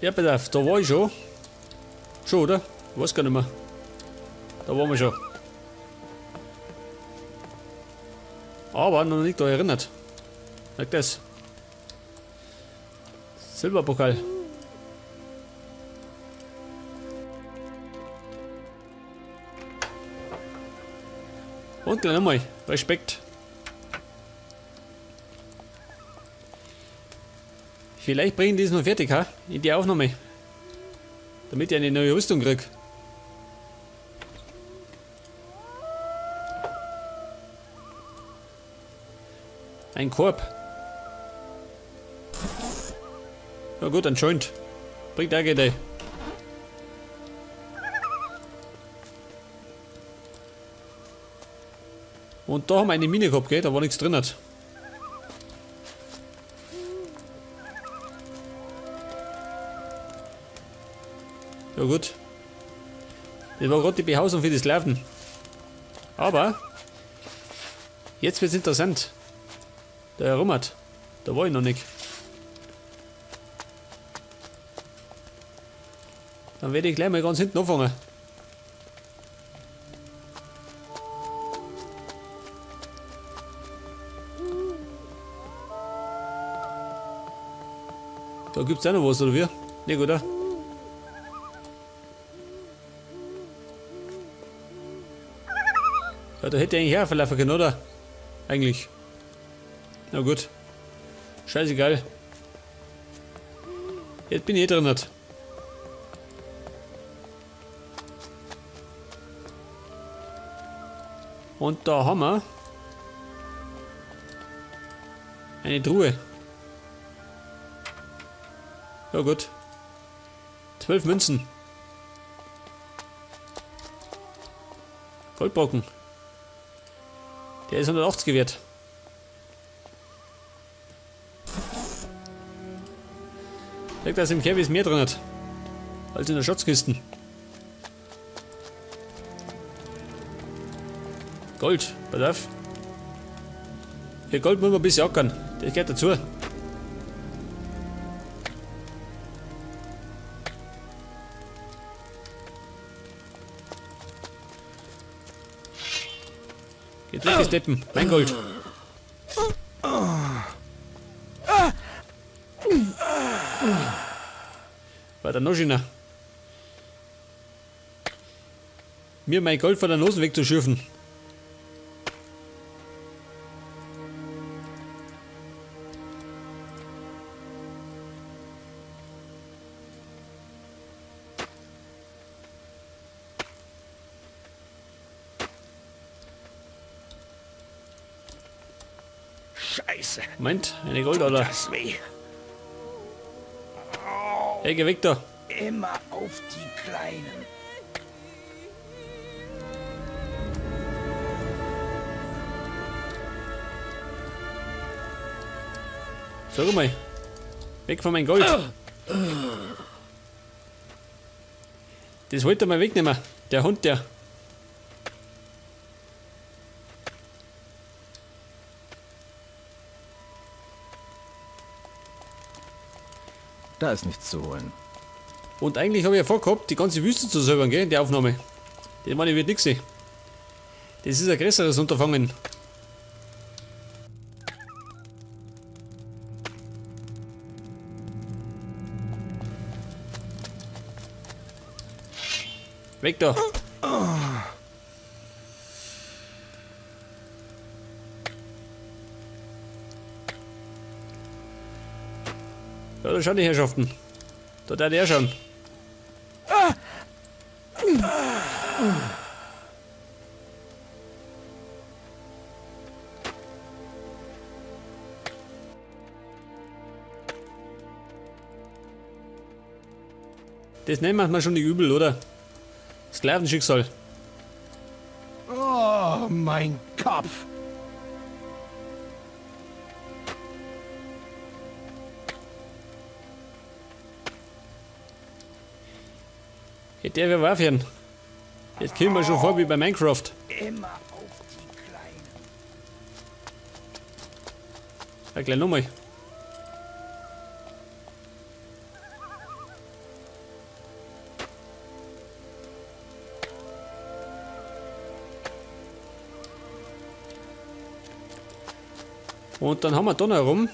Ja, pass auf, da war ich schon. Schon, oder? Ich weiß gar nicht mehr. Da waren wir schon. Aber noch nicht da erinnert. Sag das. Silberpokal. Und gleich nochmal. Respekt. Vielleicht bringen die es noch fertig, ha? In die Aufnahme. Damit ich eine neue Rüstung krieg. Ein Korb. Na gut, anscheinend. Bringt auch Geld. Und da haben wir eine Mine gehabt, gell? Da war nichts drin. Hat. Ja gut. Das war gerade die Behausung für die Sklaven. Aber jetzt wird's interessant. Da herum hat. Da war ich noch nicht. Dann werde ich gleich mal ganz hinten anfangen. Da gibt's auch noch was, oder wie? Nicht, oder? Ja, da hätte ich eigentlich herverlaufen können, oder? Eigentlich. Na gut. Scheißegal. Jetzt bin ich eh drin. Und da haben wir eine Truhe. Ja gut. 12 Münzen. Goldbrocken. Der ist 180 wert. Sag, dass im Kerl ist mehr drin hat als in der Schatzkiste. Gold, pass auf. Für Gold muss man ein bisschen ackern. Das gehört dazu. Geht weg, Steppen. Mein Gold. War der Noschiner. Mir mein Gold von der Nase wegzuschürfen. Scheiße. Moment, eine Goldader. Das weh. Hey, geh weg da. Immer auf die Kleinen. Sag mal. Weg von meinem Gold. Das wollte er mal wegnehmen. Der Hund, der. Da ist nichts zu holen. Und eigentlich habe ich ja vorgehabt, die ganze Wüste zu säubern, gell, in der Aufnahme. Das meine ich wird nix sehen. Das ist ein größeres Unterfangen. Weg da! Ja, da schauen die Herrschaften. Da darf der schauen. Das nennen wir mal schon nicht übel, oder? Sklavenschicksal. Oh, mein Kopf. Hätte der wer aufhören. Jetzt kommen wir schon vor wie bei Minecraft. Immer auf die Kleinen. Ja, gleich nochmal. Und dann haben wir da noch herum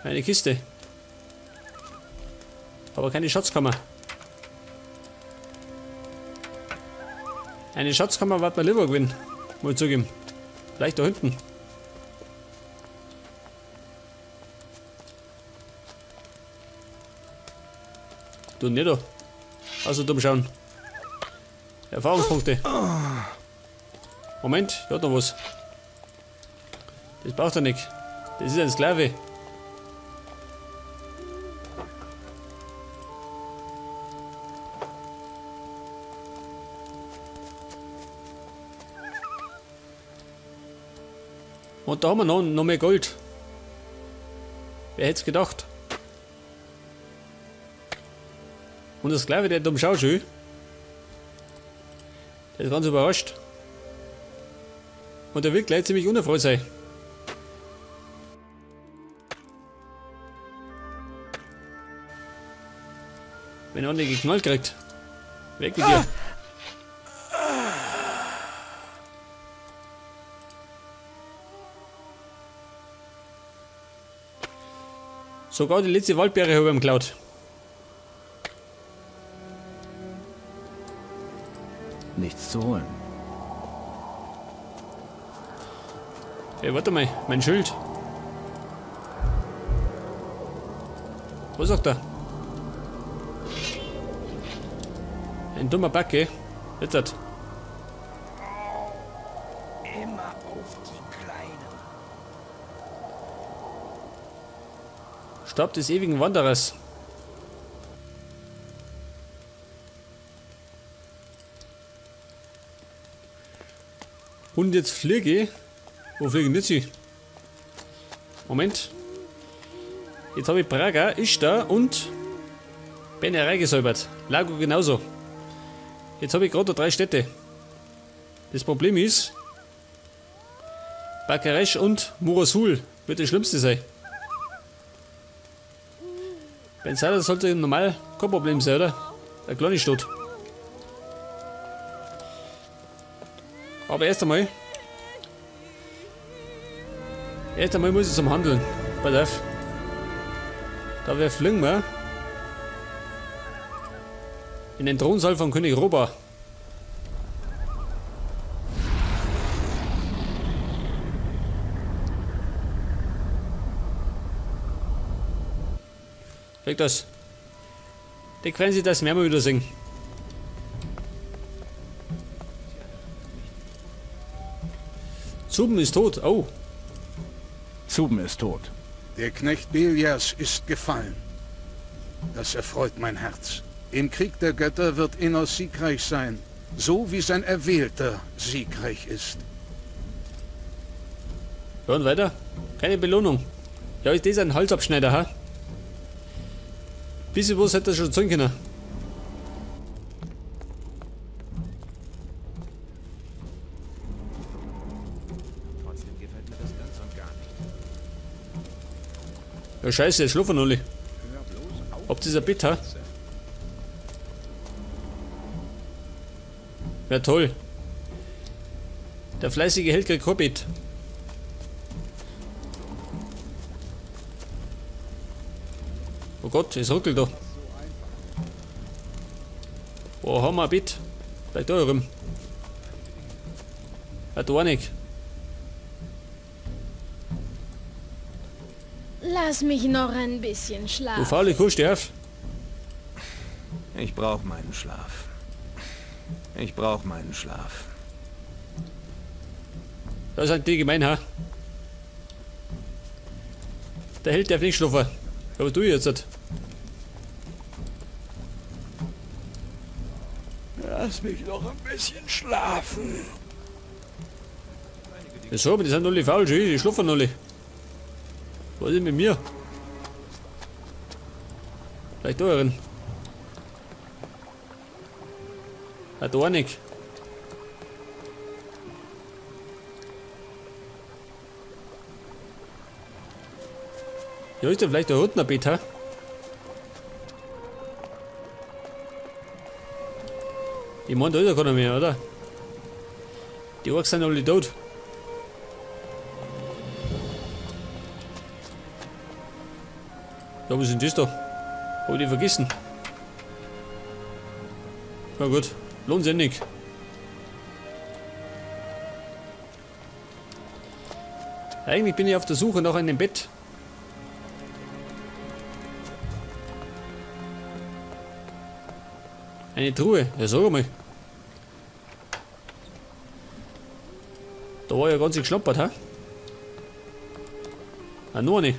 eine Kiste. Aber keine Schatzkammer. Eine Schatzkammer wird mir lieber gewinnen. Muss ich zugeben. Vielleicht da hinten. Du nicht da. Also dumm schauen. Erfahrungspunkte. Moment, da hat noch was. Das braucht er nicht. Das ist ein Sklave. Und da haben wir noch mehr Gold. Wer hätte es gedacht? Und der Sklave, der dumm schaut schon. Der ist ganz überrascht. Und der wird gleich ziemlich unerfreut sein. Wenn er ordentlich geknallt kriegt. Weg mit dir. Sogar die letzte Waldbeere habe ich ihm geklaut. Nichts zu holen. Hey, warte mal, mein Schild. Was sagt er? Ein dummer Backe. Jetzt hat. Immer auf die Kleinen. Stab des ewigen Wanderers. Und jetzt fliege ich. Wo fliege ich denn jetzt hin? Moment. Jetzt habe ich Praga, Ishtar und Benerei gesäubert. Lago genauso. Jetzt habe ich gerade 3 Städte. Das Problem ist, Bakaresh und Murasul wird das Schlimmste sein. Benzada sollte normal kein Problem sein, oder? Eine kleine Stadt. Aber erst einmal muss ich zum Handeln. Pass auf. Da wir fliegen wir in den Thronsaal von König Rhobar. Weg das. Die können Sie das mehrmals wieder singen. Zuben ist tot. Oh. Zuben ist tot. Der Knecht Belias ist gefallen. Das erfreut mein Herz. Im Krieg der Götter wird Innos siegreich sein, so wie sein Erwählter siegreich ist. Ja, und weiter? Keine Belohnung. Ja, ist das ein Halsabschneider, ha? Bisschen was hätte er schon zahlen können. Trotzdem gefällt mir das ganz und gar nicht. Ja, scheiße, jetzt schlafen alle. Ob dieser Bett, ha? Ja, toll. Der fleißige Held kriegt kein Bett. Oh Gott, es ruckelt da. Wo haben wir ein Bett? Vielleicht da herum. Ja, da nicht. Lass mich noch ein bisschen schlafen. Du faule Kuh, steh auf. Ich brauche meinen Schlaf. Ich brauche meinen Schlaf. Da sind die gemein, ha? Der Held darf nicht schlafen. Aber du jetzt. Lass mich noch ein bisschen schlafen. So, aber die sind alle faul, die schlafen alle. Was ist mit mir? Vielleicht da drin. Ah, da nicht. Ja, ist denn vielleicht da unten ein Bett, ha? Ich meine, da ist ja keiner mehr, oder? Die Orks sind alle tot. Ja, was sind das da? Hab ich die vergessen? Na gut, lohnt sich nicht. Eigentlich bin ich auf der Suche nach einem Bett. Eine Truhe, ja sag mal. Da war ja ganz geschlampert, hä? Ah, nur eine.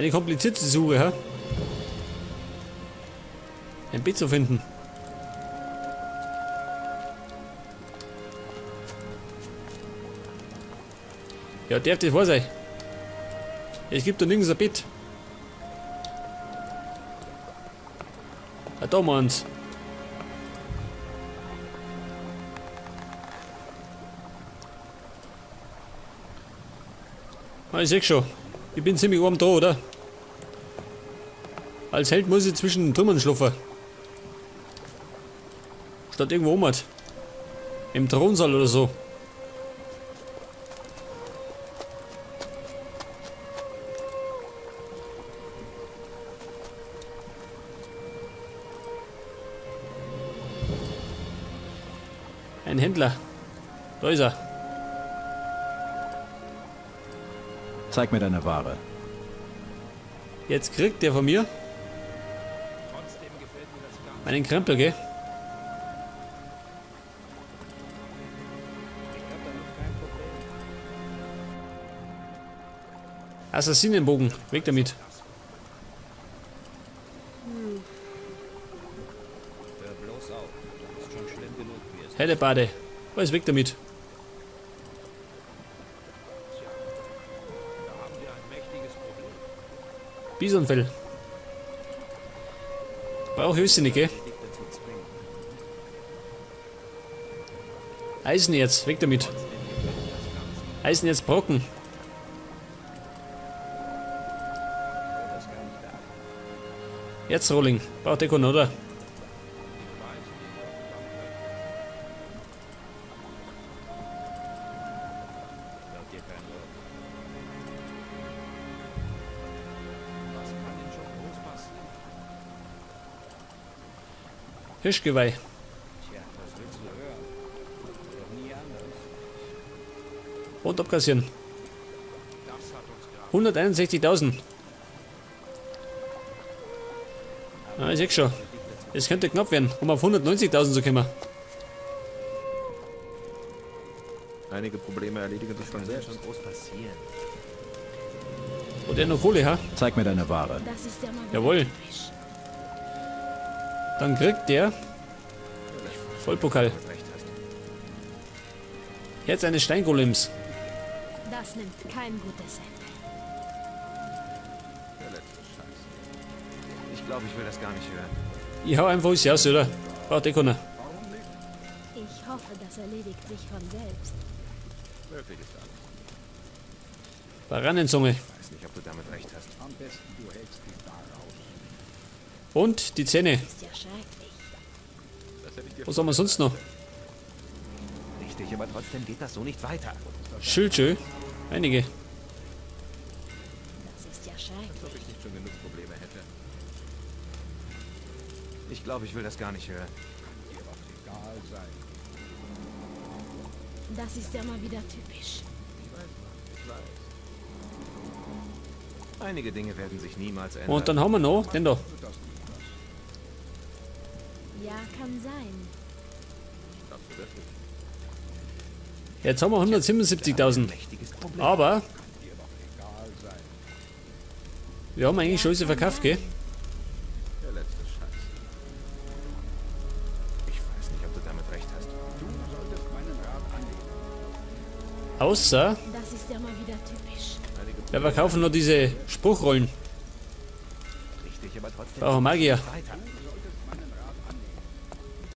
Eine komplizierte Suche, hä? Ein Bett zu finden. Ja, darf das wahr sein? Es gibt da nirgends ein Bett. Ah, da meins. Ah, ich seh schon. Ich bin ziemlich arm da, oder? Als Held muss ich zwischen den Trümmern schlafen. Statt irgendwo oben. Im Thronsaal oder so. Ein Händler. Da ist er. Zeig mir deine Ware. Jetzt kriegt der von mir meinen Krempel, gell? Assassinenbogen, weg damit. Hellebade, alles weg damit. Bisonfell. Brauche ich nicht, gell? Eisenerz, weg damit. Eisenerzbrocken. Erzrolling. Braucht der keinen, oder? Hirschgeweih. Und abkassieren. 161.000. Ah, ich seh schon. Es könnte knapp werden, um auf 190.000 zu kommen. Einige Probleme erledigen sich von selbst. Und der noch Kohle, ha? Zeig mir deine Ware. Das ist ja mal Jawohl. Dann kriegt der Vollpokal. Herz eines Steingolems. Das nimmt kein gutes Ende. Der letzte Scheiß. Ich glaube, ich will das gar nicht hören. Ich hau einfach alles raus, oder? Braucht eh keiner. Ich hoffe, das erledigt sich von selbst. Möglich ist alles. Baranenzunge. Ich weiß nicht, ob du damit recht hast. Am besten du hältst dich da raus. Und die Zähne. Ist ja schrecklich. Das hätte ich dir Was haben wir sonst noch? Richtig, aber trotzdem geht das so nicht weiter. Schildschö. Einige. Das ist ja schrecklich. Als ob ich nicht schon genug Probleme hätte. Ich glaube, ich will das gar nicht hören. Dir doch egal sein. Das ist ja mal wieder typisch. Ich weiß, ich weiß. Einige Dinge werden sich niemals ändern. Und dann haben wir noch den da. Ja, kann sein. Glaubst du wirklich? Jetzt haben wir 177.000. Mächtiges Problem. Aber wir haben eigentlich schon alles verkauft, gell? Der letzte Scheiß. Ich weiß nicht, ob du damit recht hast. Du solltest meinen Rat annehmen. Außer Das ist ja mal wieder typisch. Einige wir verkaufen nur diese Spruchrollen. Richtig, aber trotzdem Brauchen Magier. weiter.